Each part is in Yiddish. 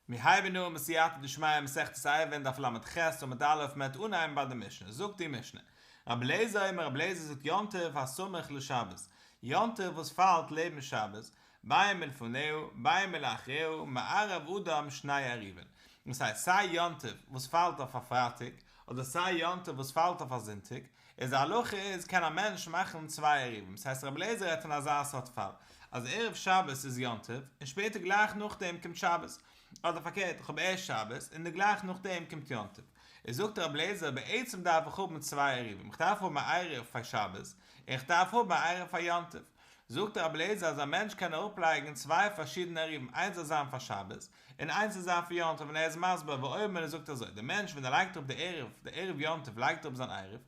מיר הייבן אן בסייעתא דשמיא מסכת עירובין דף ל"ח עמוד א' מ'העט אנהייבן ביי די משנה, זאגט די משנה, רבי אליעזר אומר רבי אליעזר זאגט יום טוב הסמוך לשבת, יום טוב וואס פאלט לעבן שבת, בין מלפניה בין מלאחריה מערב אדם שני עירובין, דאס הייסט סיי יום טוב וואס פאלט אויף א פרייטאג אדער סיי יום טוב וואס פאלט אויף א זונטאג, איז די הלכה איז קען א מענטש מאכן צוויי עירובים, ס'הייסט רבי אליעזר רעדט פון אזא סארט פאל, אז ערב שבת איז יום טוב, און שפעטער גלייך נאכדעם קומט שבת, אדער פארקערט איך האב ערשט שבת און די גלייך נאכדעם קומט יום טוב, איז זאגט רבי אליעזר בעצם דארף איך האבן צוויי עירובים, איך דארף האבן א עירוב פאר שבת, און איך דארף האבן א עירוב פאר יום טוב, זאגט רבי אליעזר אז א מענטש קען אראפלייגן צוויי פארשידענע עירובים איינס זאל זיין פאר שבת, און איינס זאל זיין פאר יום טוב און ער איז מסביר ואומר ער זאגט אזוי, דער מענטש ווען ער לייגט אראפ די עירוב, די ערב יום טוב לייגט אראפ זיין עירוב,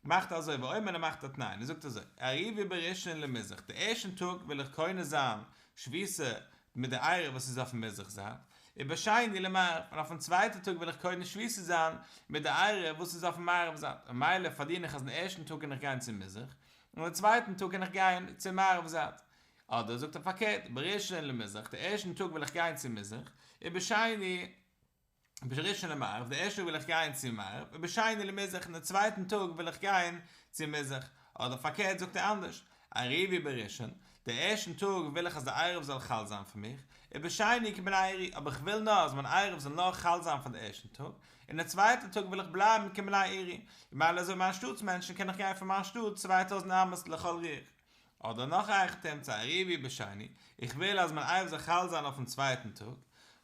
מאכט ער אזוי ואומר ער מאכט א תנאי און ער זאגט אזוי, עירובי בראשון למזרח, די ערשטן טאג וויל איך קונה זיין שביתה מיט די עירוב וואס איז אויפן מזרח זייט, ובשני למערב, און אויפן צווייטן טאג וויל איך קונה שביתה זיין מיט די עירוב וואס איז אויפן מערב זייט, ממילא פארדין איך אז אין ערשטן טאג קען איך גיין צו מזרח, און די צווייטן טאג קען איך גיין צו מערב זייט. אדער זאגט ער פארקערט, בראשון למזרח, די ערשטן טאג וויל איך גיין צו מזרח, ובשני, בראשון למערב, די ערשטע טאג וויל איך גיין צו מערב, ובשני למזרח, און די צווייטן טאג וויל איך גיין צו מזרח. אדער פארקערט זאגט ער אנדערש, עירובי בראשון, די ערשטן טאג וויל איך אז די עירוב זאל חל זיין פאר מיך, ובשני כבני עירי, אבער איך וויל נאר אז מיין עירוב זאל נאר חל זיין פאר די ערשטן טאג, און די צווייטע טאג וויל איך בלייבן כבני עירי, ממילא אזוי מיין שטאט'ס מענטשן קען איך גיין פון מיין שטאט 2000 אמות לכל רוח. אדער נאך א היכי תמצא עירובי בשני, איך וויל אז מיין עירוב זאל חל זיין אויפן צווייטן טאג,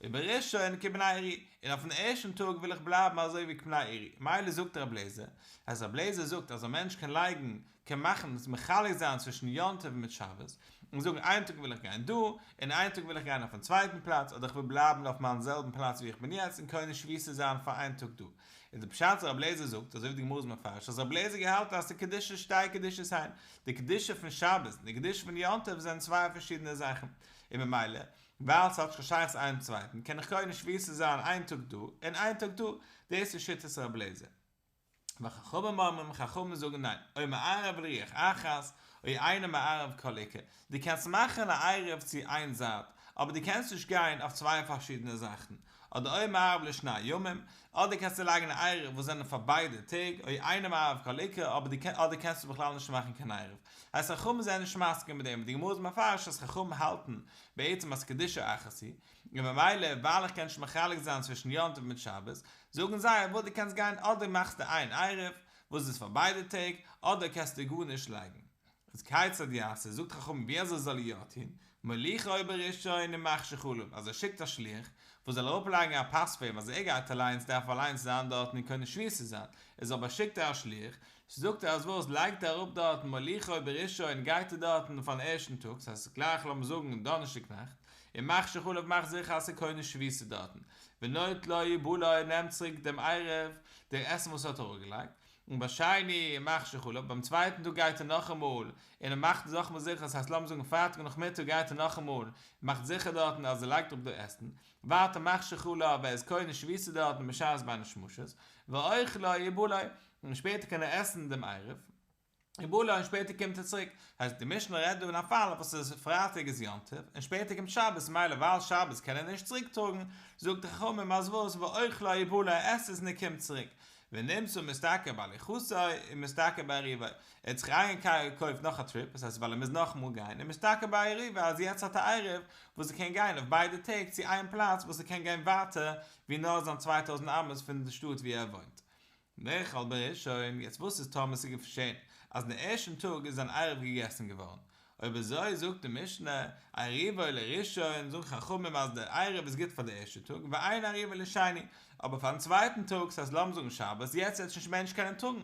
ובראשון כבני עירי, און אויפן ערשטן טאג וויל איך בלייבן אזוי ווי כבני עירי, מילא זאגט רב לעזער, אז רב לעזער זאגט אז א מענטש קען לייגן, קען מאכן, מחלק זיין צווישן יום טוב מיט שבת, און זאגן איין טאג וויל איך גיין דא, און איין טאג וויל איך גיין אויפן צווייטן פלאץ, אדער איך וויל בלייבן אויף מיין זעלבן פלאץ ווי איך בין יעצט און קונה שביתה זיין פאר איין טאג דא. איז די פשט אז רבי אליעזר זאגט, אזוי ווי די גמרא איז מפרש, אז רבי אליעזר געהאלטן אז ס'קדושה שתי קדושות הן, די קדושה פון שבת און די קדושה פון יום טוב זענען צוויי פארשידענע זאכן, און ממילא, ווייל ס'האט נישט קיין שייכות איינעם צווייטן, קען איך קונה שביתה זיין איין טאג דא, און איין טאג דא, דאס איז שיטת רבי אליעזר. וחכמים אומרים, חכמים זאגן ניין, או מערב לרוח אחת, או אינו מערב כל עיקר, דו קענסט מאכן א עירוב צו איין זייט, אבער דו קענסט נישט גיין אויף צוויי פארשידענע זאכן, אדער או מערב לשני ימים, אדער קענסטו לייגן א עירוב וואס זענען פאר ביידע טעג, או אינו מערב כל עיקר, אבער אדער קענסטו בכלל נישט מאכן קיין עירוב. הייסט חכמים זענען נישט מסכים מיט דעם, און די גמרא איז מפרש אז חכמים האלטן בעצם אז קדושה אחת היא, און ממילא ווייל איך קען נישט מחלק זיין צווישן יום טוב מיט שבת, זאגן זיי וואס דו קענסט גיין אדער מאכסטו איין עירוב וואס איז פאר ביידע טעג, אדער קענסטו גארנישט לייגן. איז כיצד יעשה, זאגט חכמים ווי אזוי זאל ער יא טון, מוליכו בראשון ומחשיך עליו, אז ער שיקט א שליח וואס זאל אראפלייגן א פת פאר אים אז ער גייט אליינס דארף אליינס זיין דארטן און קונה שביתה זיין, איז אבער שיקט ער א שליח, זאגט ער אז וואס לייגט ער אראפ דארטן מוליכו בראשון גייט ער דארטן פארן ערשטן טאג, ס'הייסט גלייך לאמיר זאגן דאנערשטאג נאכט, ומחשיך עליו מאכט זיכער אז ס'איז קונה שביתה דארטן, ונוטלו ובא לו ער נעמט צוריק דעם עירוב, דער עסן וואס ער האט אראפגעלייגט, ובשני ומחשיך עליו, ביים צווייטן טאג גייט ער נאכאמאל און ער מאכט נאכאמאל זיכער, ס'הייסט לאמיר זאגן פרייטאג נאכמיטאג גייט ער נאכאמאל און מאכט זיכער דארטן אז ער לייגט אראפ די עסן, ווייטער מחשיך עליו ער איז קונה שביתה דארטן בשעת בין השמשות, ואוכלו ובא לו, און שפעטער קען ער עסן דעם עירוב. ובא לו און שפעטער קומט ער צוריק, הייסט די משנה רעדט דא אין א פאל וואס איז פרייטאג איז יום טוב און שפעטער קומט שבת מילא ווייל שבת קען ער נישט צוריק טראגן, זאגט די חכמים אז וואס ואוכלו ובא לו ער עסט עס און ער קומט צוריק, ונמצא משתכר בהליכתו ומשתכר בעירובו, ער האט זיך איינגעקויפט נאך א טריפ, דאס הייסט ווייל ער מוז נאכאמאל גיין, ומשתכר בעירובו אז יעצט האט ער עירוב וואס ער קען גיין אויף ביידע טעג צו איין פלאץ וואס ער קען גיין ווייטער ווי נאר זיין 2000 אמות פון די שטאט ווי ער וואוינט. נאכל בראשון, יעצט וואס איז טאמער ס'איז געשען אז אין די ערשטן טאג איז זיין עירוב געגעסן געווארן? אויב אזוי זאגט די משנה, עירובו לראשון, זאגן חכמים אז די עירוב איז גוט פאר די ערשטע טאג, ואין עירובו לשני, אבער פארן צווייטן טאג, ס'הייסט לאמיר זאגן שבת, יעצט וועט שוין מער נישט קענען טראגן,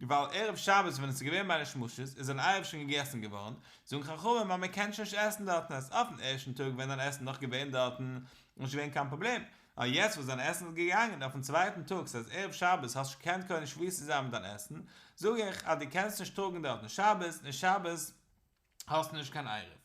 ווייל ערב שבת ווען עס איז געווען בין השמשות איז זיין עירוב שוין געגעסן געווארן, זאגן חכמים אז מען קען שוין נישט עסן דארטן, אז אויפן ערשטן טאג ווען זיין עסן נאך געווען דארטן איז נישט געווען קיין פראבלעם, אבער יעצט וואס דיין עסן איז געגאנגען אויפן צווייטן טאג ס'איז ערב שבת האסט נישט געקענט קונה שביתה זיין מיט דיין עסן, זאג איך אז דו קענסט נישט טראגן דארטן שבת, און שבת האסטו נישט קיין עירוב.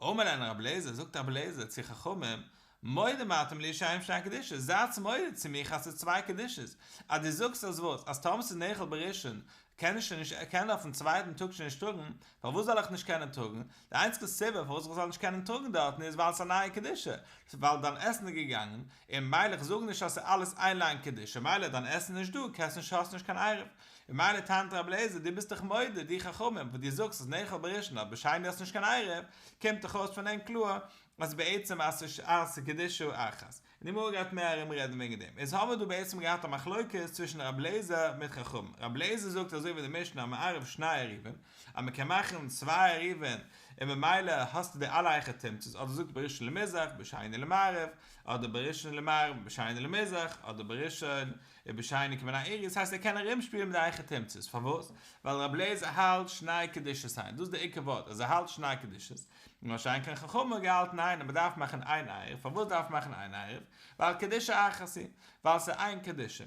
אמר להן רבי אליעזר, זאגט רבי אליעזר צו חכמים, מודים אתם לי שהן שתי קדושות, זייטס מודה צו מיך אז ס'איז צוויי קדושות, אז דו זאגסט אז וואס, אז טאמער ס'איז נאכל בראשון, קען איך שוין נישט, קען אויפן צווייטן טאג שוין נישט טראגן, פארוואס זאל איך נישט קענען טראגן? די איינציגע סיבה פארוואס איך זאל נישט קענען טראגן דארטן איז ווייל ס'איז א נייע קדושה, ווייל דיין עסן איז געגאנגען, און מילא איך זאג נישט אז ס'איז אלעס איין לאנג קדושה, מילא דיין עסן איז נישט דא, קענסט נישט האסט נישט קיין עירוב. און מילא טענה'ט רבי אליעזר דו ביסט דאך מודה, די חכמים, וואס דו זאגסט אז נאכל בראשון אבער בשני האסט נישט קיין עירוב, קומט דאך אויס פון דעם קלאר אז בעצם אז ס'איז קדושה אחת. און די גמרא גייט מער ארום רעדן וועגן דעם. איז האמיר דא בעצם געהאט א מחלוקת צווישן רבי אליעזר מיט חכמים. רבי אליעזר זאגט אזוי ווי די משנה המערב שני עירובין, אז מ'קען מאכן צוויי עירובין און ממילא האסטו די אלע היכי תמצא'ס, אדער זאגט בראשון למזרח בשני למערב, אדער בראשון למערב בשני למזרח, אדער בראשון ובשני כבני עירי, דאס הייסט ער קען ארומשפילן מיט די היכי תמצא'ס, פארוואס? ווייל רבי אליעזר האלט שני קדושות הן, דאס איז די עיקר ווארט, אז ער האלט שני קדושות, מה שאין כן חכמים האבן געהאלטן ניין אז מען דארף מאכן איין עירוב, פארוואס דארף מען מאכן איין עירוב? ווייל קדושה אחת היא, ווייל ס'איז איין קדושה.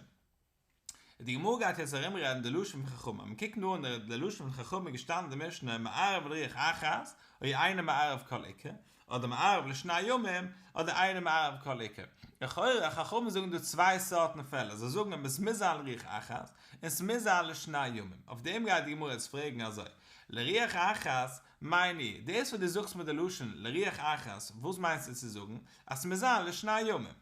די גמרא גייט יעצט ארום רעדן די לשון פון חכמים, מען קוקט נאר אין די לשון פון חכמים איז געשטאנען אין די משנה מערב לרוח אחת, או אינו מערב כל עיקר, אדער מערב לשני ימים, אדער אינו מערב כל עיקר. לכאורה, חכמים זאגן דא צוויי סארטן פעלער, זיי זאגן אז עס מוז זיין לרוח אחת, און ס'מוז זיין לשני ימים. אויף דעם גייט די גמרא יעצט פרעגן אזוי, לרוח אחת, מאי ניהו, דאס וואס דו זאגסט מיט די לשון לרוח אחת, וואס מיינסטו צו זאגן? אז ס'מוז זיין לשני ימים.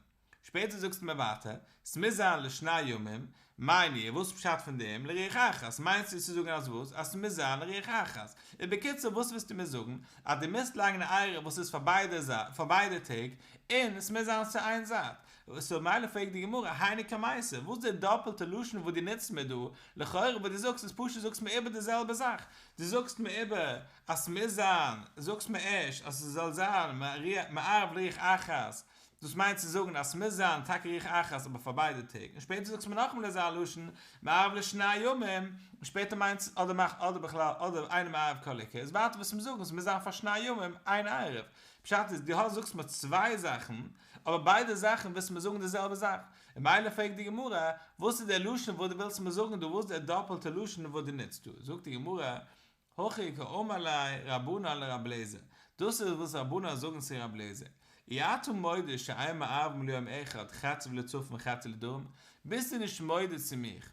שפעטער זאגסטו מיר ווייטער, ס'מוז זיין לשני ימים, מאי ניהו, וואס איז פשט פון דעם, לרוח אחת, מיינסטו צו זאגן אז וואס? אז ס'מוז זיין לרוח אחת. און בקיצור וואס ווילסטו מיר זאגן? אז דו מוזט לייגן א עירוב וואס איז פאר ביידע פאר ביידע טעג, און ס'מוז זיין צו איין זייט. סאו מילא פרעגט די גמרא, היינו קמייתא, וואס איז די דאפעלטע לשון וואס דו נוצט מיר דא, לכאורה וואס דו זאגסט איז פשוט זאגסט מיר איבער די זעלבע זאך, דו זאגסט מיר איבער אז ס'מוז זיין, זאגסט מיר ערשט אז ס'זאל זיין מערב לרוח אחת, דאס מיינט צו זאגן אז ס'מוז זיין טאקע רוח אחת אבער פאר ביידע טעג, און שפעטער זאגסטו מיר נאכאמאל אזא לשון מערב לשני ימים, און שפעטער מיינט אדער מאך אדער בכלל אדער אינו מערב כל עיקר, איז ווייטער וואס מיר זאגן ס'מוז זיין פאר שני ימים איין עירוב, פשט איז דו האסט זאגסט מיר צוויי זאכן אבער ביידע זאכן ווילסטו מיר זאגן די זעלבע זאך, און מילא פרעגט די גמרא וואס איז דער לשון וואס דו ווילסט מיר זאגן דא וואס איז דער דאפעלטע לשון וואס דו נוצט דא, זאגט די גמרא הכי קאמר ליה רבנן לרבי אליעזר, דאס איז וואס רבנן זאגן צו רבי אליעזר, אי אתה מודה שאין מערבין ליום אחד חצי לצפון חצי לדרום, ביסטו נישט מודה צו מיך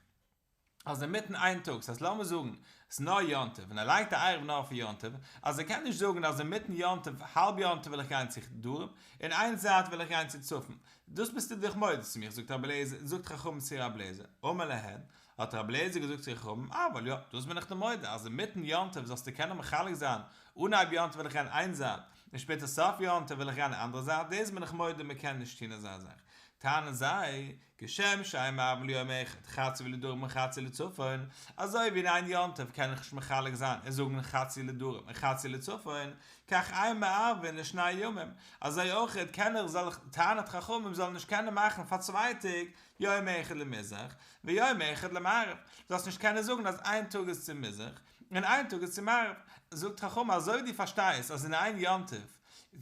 אז אינמיטן איין טאג, ס'הייסט לאמיר זאגן ס'איז נאר יום טוב און ער לייגט א עירוב נאר פאר יום טוב, אז ער קען נישט זאגן אז אינמיטן יום טוב, האלב יום טוב וויל איך גיין צו דרום, און איין זייט וויל איך גיין צו צפון, דאס ביסטו דאך מודה צו מיך, זאגט רבי אליעזר, זאגט חכמים צו רבי אליעזר, אמר להן, האט רבי אליעזר געזאגט צו חכמים, אבל יא, דאס בין איך דיר מודה, אז אינמיטן יום טוב זאלסטו קענען מחלק זיין, אנהייב יום טוב וויל איך גיין איין זייט, און שפעטער סוף יום טוב וויל איך גיין די אנדערע זייט, דאס בין איך מודה מען קען נישט טון אזא זאך. טענה'ן זיי, כשם שאין מערבין ליום אחד, חצי לדרום און חצי לצפון, אזוי ווי אין איין יום טוב קען איך נישט מחלק זיין און זאגן חצי לדרום און חצי לצפון, כך אין מערבין לשני ימים, אזוי אויך קען איך, זאל איך, טענה'ט חכמים זאלן נישט קענען מאכן פאר צוויי טעג, יום אחד למזרח, ויום אחד למערב, זאלסט נישט קענען זאגן אז איין טאג איז צו מזרח, און איין טאג איז צו מערב, זאגט חכמים אזוי ווי דו פארשטייסט אז אין איין יום טוב,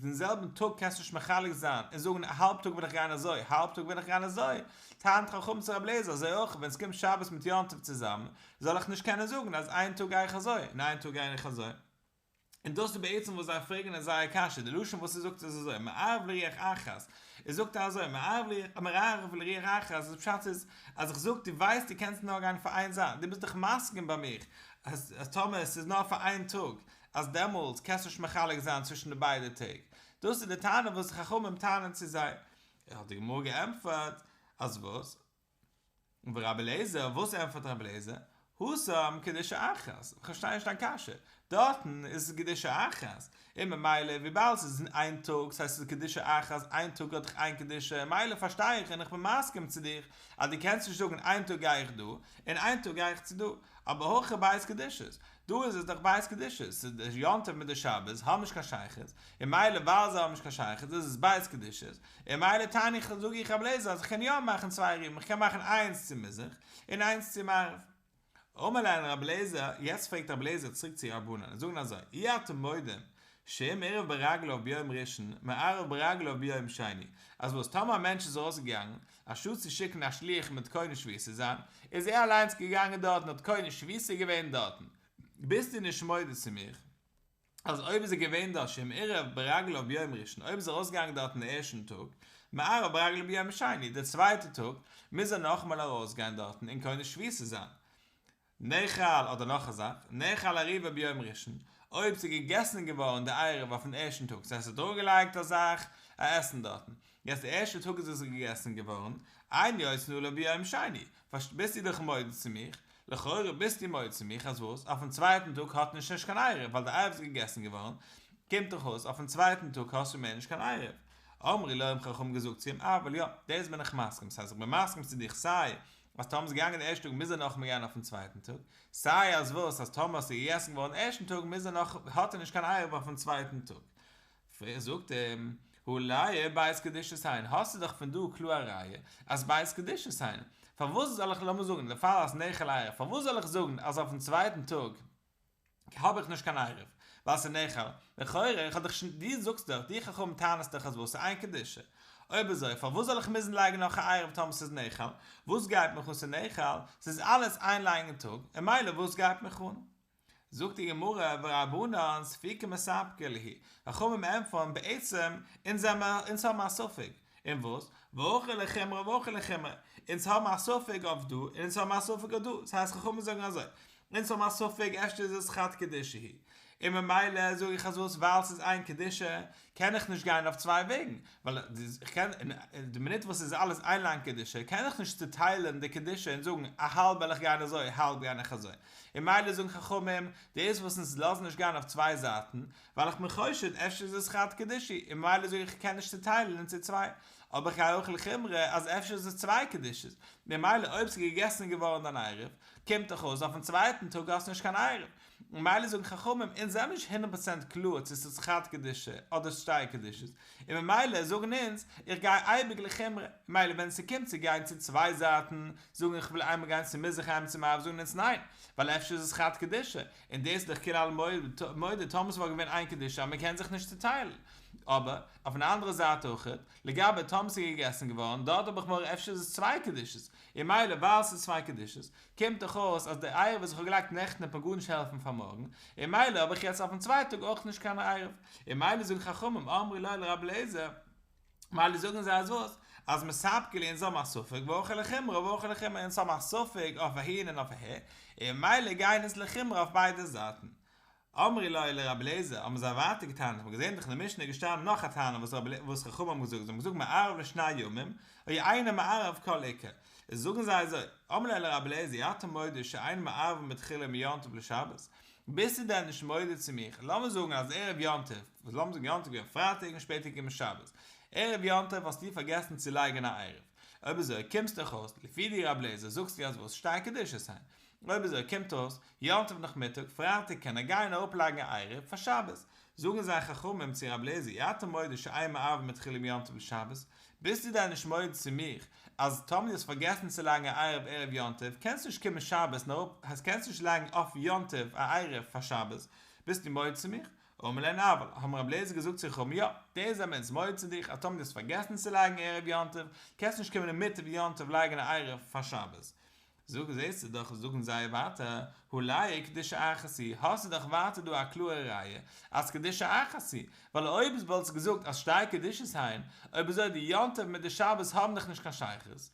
אין זעלבן טאג קענסטו נישט מחלק זיין און זאגן האלב טאג וויל איך גיין אזוי, האלב טאג וויל איך גיין אזוי, טענה'ט חכמים צו רבי אליעזר אזוי אויך ווען עס קומט שבת מיט יום טוב צוזאמען, זאל איך נישט קענען זאגן אז איין טאג גיי איך אזוי, און איין טאג גיי איך אזוי. און דאס איז בעצם וואס זיי פרעגן אין זייער קשיא, די לשון וואס ער זאגט איז אזוי, מערב לרוח אחת, ער זאגט אזוי, מערב לרוח אחת, איז פשט איז, אז איך זאג דו ווייסט דו קענסט נאר גיין פאר איין זייט, דו ביסט דאך מסכים ביי מיך, אז טאמער עס איז נאר פאר איין טאג, אז דעמאלטס קענסטו נישט מחלק זיין צווישן די ביידע טעג, דאס איז די טענה וואס חכמים טענה'ן צו זיי. האט די גמרא געענטפערט, אז וואס? ורבי אליעזר, וואס ענטפערט רבי אליעזר? התם קדושה אחת, איך פארשטיי נישט דיין קשיא, דארטן איז עס קדושה אחת, און ממילא וויבאלד ס'איז אין איין טאג, ס'הייסט ס'איז קדושה אחת, איין טאג האט דאך איין קדושה, מילא פארשטיי איך און איך בין מסכים צו דיך אז דו קענסט נישט זאגן איין טאג גיי איך דא, און איין טאג גיי איך צו דא, אבער הכא ב' קדושות, דא איז עס דאך ב' קדושות, ס'איז די יום טוב מיט די שבת האבן נישט קיין שייכות, און מילא ווייל זיי האבן נישט קיין שייכות איז עס ב' קדושות, און מילא טענה איך זאג איך רבי אליעזר אז איך קען יא מאכן צוויי עירובים, איך קען מאכן איינס צו מזרח און איינס צו מערב. אמר להן רבי אליעזר, יעצט פרעגט רבי אליעזר צוריק צו רבנן און זאגן אזוי, אי אתם מודים שאם עירב ברגליו ביום ראשון מערב ברגליו ביום שני, אז וואס טאמער א מענטש איז ארויסגעגאנגען אנשטאט צו שיקן א שליח מיט קונה שביתה זיין, איז ער אליינס געגאנגען דארטן און האט קונה שביתה געווען דארטן, ביסטו נישט מודה צו מיך? אז אויב איז ער געווען דארט שאם עירב ברגליו ביום ראשון, אויב איז ער ארויסגעגאנגען דארטן די ערשטן טאג, מערב ברגליו ביום שני, די צווייטע טאג, מוז ער נאכאמאל ארויסגיין דארטן און קונה שביתה זיין. נאכל אדער נאך א זאך, נאכל עירובו ביום ראשון, אויב ס'איז געגעסן געווארן די עירוב אויפן ערשטן טאג, ס'הייסט ס'האט אראפגעלייגט א זאך א עסן דארטן, יעצט די ערשטע טאג איז עס געגעסן געווארן, אין יוצאין עליו ביום שני, ביסטו דאך מודה צו מיך, לכאורה ביסטו מודה צו מיך אז וואס? אויפן צווייטן טאג האט נישט נישט קיין עירוב ווייל די עירוב איז געגעסן געווארן, קומט דאך אויס אויפן צווייטן טאג האסטו מער נישט קיין עירוב. אמרו לו האבן חכמים געזאגט צו אים אבל יא, דאס בין איך מסכים, ס'הייסט איך בין מסכים צו דיך סיי אז טאמער איז געגאנגען די ערשטע טאג מוז ער נאכאמאל גיין אויפן צווייטן טאג, סיי אז וואס אז טאמער ס'איז געגעסן געווארן ערשטן טאג מוז ער נאך האט ער נישט קיין עירוב אויפן צווייטן טאג. פרעגט זאגט אים, הא ראיה ב' קדושות הן, האסטו דאך פון דא קלאר א ראיה אז ב' קדושות הן, פארוואס זאל איך לאמיר זאגן די פאל אז נאכל עירוב, פארוואס זאל איך זאגן אז אויפן צווייטן טאג האב איך נישט קיין עירוב, ווייל ס'איז נאכל, לכאורה איך האב דאך שוין, דו זאגסט דאך, דו חכמים טענה'סט דאך אז וואס ס'איז איין קדושה, אויב אזוי פארוואס זאל איך מוזן לייגן נאך א עירוב טאמער ס'איז נאכל, וואס גייט מיך אן ס'איז נאכל, ס'איז אלעס איין לאנגן טאג, און מילא וואס גייט מיך אן? זאגט די גמרא ורבנן ספוקי מספקא להו, חכמים ענטפערן בעצם אונז זעמער אונז האבן א ספק, אין וואס? והכא לחומרא והכא לחומרא, אונז האבן א ספק אויף דא און אונז האבן א ספק אויף דא, ס'הייסט חכמים זאגן אזוי, אונז האבן א ספק אפשר איז עס חד קדושה היא, און ממילא זאג איך אז וואס ווייל ס'איז איין קדושה קען איך נישט גיין אויף צוויי וועגן, ווייל איך קען, די מינוט וואס ס'איז אלעס איין לאנג קדושה קען איך נישט צוטיילן די קדושה און זאגן א האלב וועל איך גיין אזוי האלב גיין איך אזוי, און מילא זאגן חכמים דאס וואס אונז לאזן נישט גיין אויף צוויי זייטן ווייל איך בין חושד אפשר איז עס חד קדושה און מילא זאג איך איך קען נישט צוטיילן אין צו צוויי, אבער איך גיי אויך לחומרא אז אפשר איז עס צוויי קדושות, ממילא אויב ס'איז געגעסן געווארן דיין עירוב קומט דאך אויס אויפן צווייטן טאג האסט נישט קיין עירוב. ממילא זאגן חכמים, אונז זעמיר נישט הונדערט פראצענט קלאר צו ס'איז חד קדושה אדער שתי קדושות, און ממילא זאגן אונז, איך גיי אייביג לחומרא, ממילא ווען ס'קומט צו גיין צו צוויי זייטן, זאגן איך וויל איינמאל גיין צו מזרח איינמאל צו מערב זאגן אונז ניין, ווייל אפשר איז עס חד קדושה, און דאס איז דאך כולי עלמא מודה טאמער ס'וואלט געווען איין קדושה אז מ'קען זיך נישט צוטיילן. אבער, אויפן אנדערע זייט אויכעט, לגבי טאמער ס'איז געגעסן געווארן, דארט האב איך מורא אפשר איז עס צוויי קדושות, און מילא ווייל ס'איז צוויי קדושות, קומט דאך אויס אז די עירוב וואס איך האב געלייגט נעכטן וועט מיר גארנישט העלפן פאר מארגן, און מילא האב איך יעצט אויפן צווייטן טאג אויך נישט קיין עירוב, און מילא זאגן חכמים אמרו לו לרבי אליעזר, מילא זאגן זיי אז וואס? אז מספקא להו אונז האבן א ספק והכא לחומרא והכא לחומרא אונז האבן א ספק אויף אהין און אויף אהער, און מילא גייען אונז לחומרא אויף ביידע זייטן. אמרו לו לרבי אליעזר, האבן זיי ווייטער געטענה'ט, מ'האט געזען דאך אין די משנה איז געשטאנען נאך א טענה וואס וואס חכמים האבן געזאגט, זיי האבן געזאגט מערב לשני ימים, או אינו מערב כל עיקר, איז זאגן זיי אזוי, אמרו לו לרבי אליעזר, אי אתה מודה שאין מערבין בתחילה מיום טוב לשבת, ביסטו דען נישט מודה צו מיך, לאמיר זאגן אז ערב יום טוב, לאמיר זאגן יום טוב געווען פרייטאג און שפעטער געקומען שבת, ערב יום טוב האסטו פארגעסן צו לייגן א עירוב, אויב אזוי קומסט דאך אויס, לפי דיר רבי אליעזר זאגסטו אז וואס שתי קדושות הן, אויב אזוי קומט אויס, יום טוב נאכמיטאג, פרייטאג קען ער גיין אראפלייגן א עירוב פאר שבת. זאגן זיי חכמים צו רבי אליעזר, אי אתה מודה שאין מערבין בתחילה מיום טוב לשבת, ביסטו דען נישט מודה צו מיך אז טאמער דו האסט פארגעסן צו לייגן א עירוב ערב יום טוב קענסטו נישט קומען שבת און אראפ קענסט נישט לייגן אויף יום טוב א עירוב פאר שבת, ביסטו מודה צו מיך? אמר להם אבל, האבן רבי אליעזר געזאגט צו חכמים יא, דאס זעמיר אונז מודה צו דיך אז טאמער דו האסט פארגעסן צו לייגן ערב יום טוב קענסטו נישט קומען אינמיטן יום טוב לייגן א עירוב פאר שבת, זאג, זעסטו דאך, זאגן זיי ווייטער, הא ראיה קדושה אחת היא, האסטו דאך ווייטער דא א קלארע ראיה אז קדושה אחת היא, ווייל אויב וואלסט געזאגט אז שתי קדושות הן, אויב אזוי די יום טוב מיט די שבת האבן דאך נישט קיין שייכות,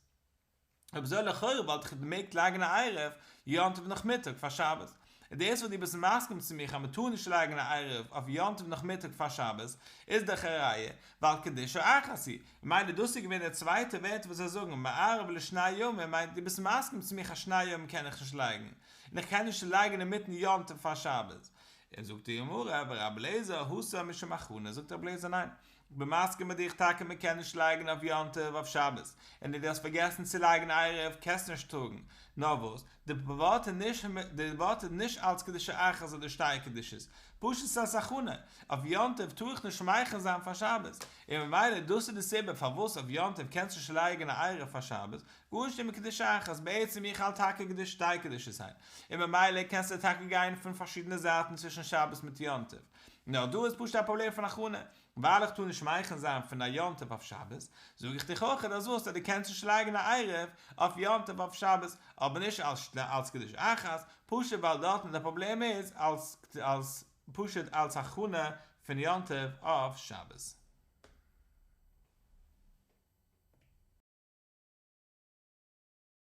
אויב אזוי לכאורה וואלט איך געמעגט לייגן א עירוב יום טוב נאכמיטאג פאר שבת, און דאס וואס דו ביסט מסכים צו מיך אז מ'טאר נישט לייגן א עירוב אויף יום טוב נאכמיטאג פאר שבת, איז דאך א ראיה, ווייל קדושה אחת היא. ממילא דאס איז געווען דער צווייטער ווערטער וואס זיי זאגן, מערב לשני ימים מיינט דו ביסט מסכים צו מיך אז שני ימים קען איך נישט לייגן, און איך קען נישט לייגן אינמיטן יום טוב פאר שבת. און זאגט די גמרא, ורבי אליעזר התם משום הכנה, זאגט רבי אליעזר ניין, איך בין מסכים מיט דיך טאקע מען קען נישט לייגן אויף יום טוב אויף שבת, און דו האסט פארגעסן צו לייגן עירוב קענסט נישט טראגן, נאר וואס, די ווארט איז נישט די ווארט איז נישט אלץ קדושה אחת אדער שתי קדושות, פשוט ס'איז א הכנה, אויף יום טוב טאר איך נישט מכין זיין פאר שבת, און ממילא דאס איז די סיבה פארוואס אויף יום טוב קענסטו נישט לייגן א עירוב פאר שבת, גארנישט מיט קדושה אחת, בעצם איך האלט טאקע קדוש שתי קדושות הן, און ממילא קענסטו טאקע גיין פון פארשידענע זייטן צווישן שבת מיט יום טוב, נאר דא איז פשוט א פראבלעם פון הכנה, ווייל איך טאר נישט מכין זיין פון א יום טוב אויף שבת, זאג איך דיך אויך אז וואס אז דו קענסט נישט לייגן א עירוב אויף יום טוב אויף שבת, אבער נישט אלס אלס קדושה אחת, פשוט ווייל דארטן די פראבלעם איז אלס אלס. פשוט אלס הכנה פון יום טוב אויף שבת.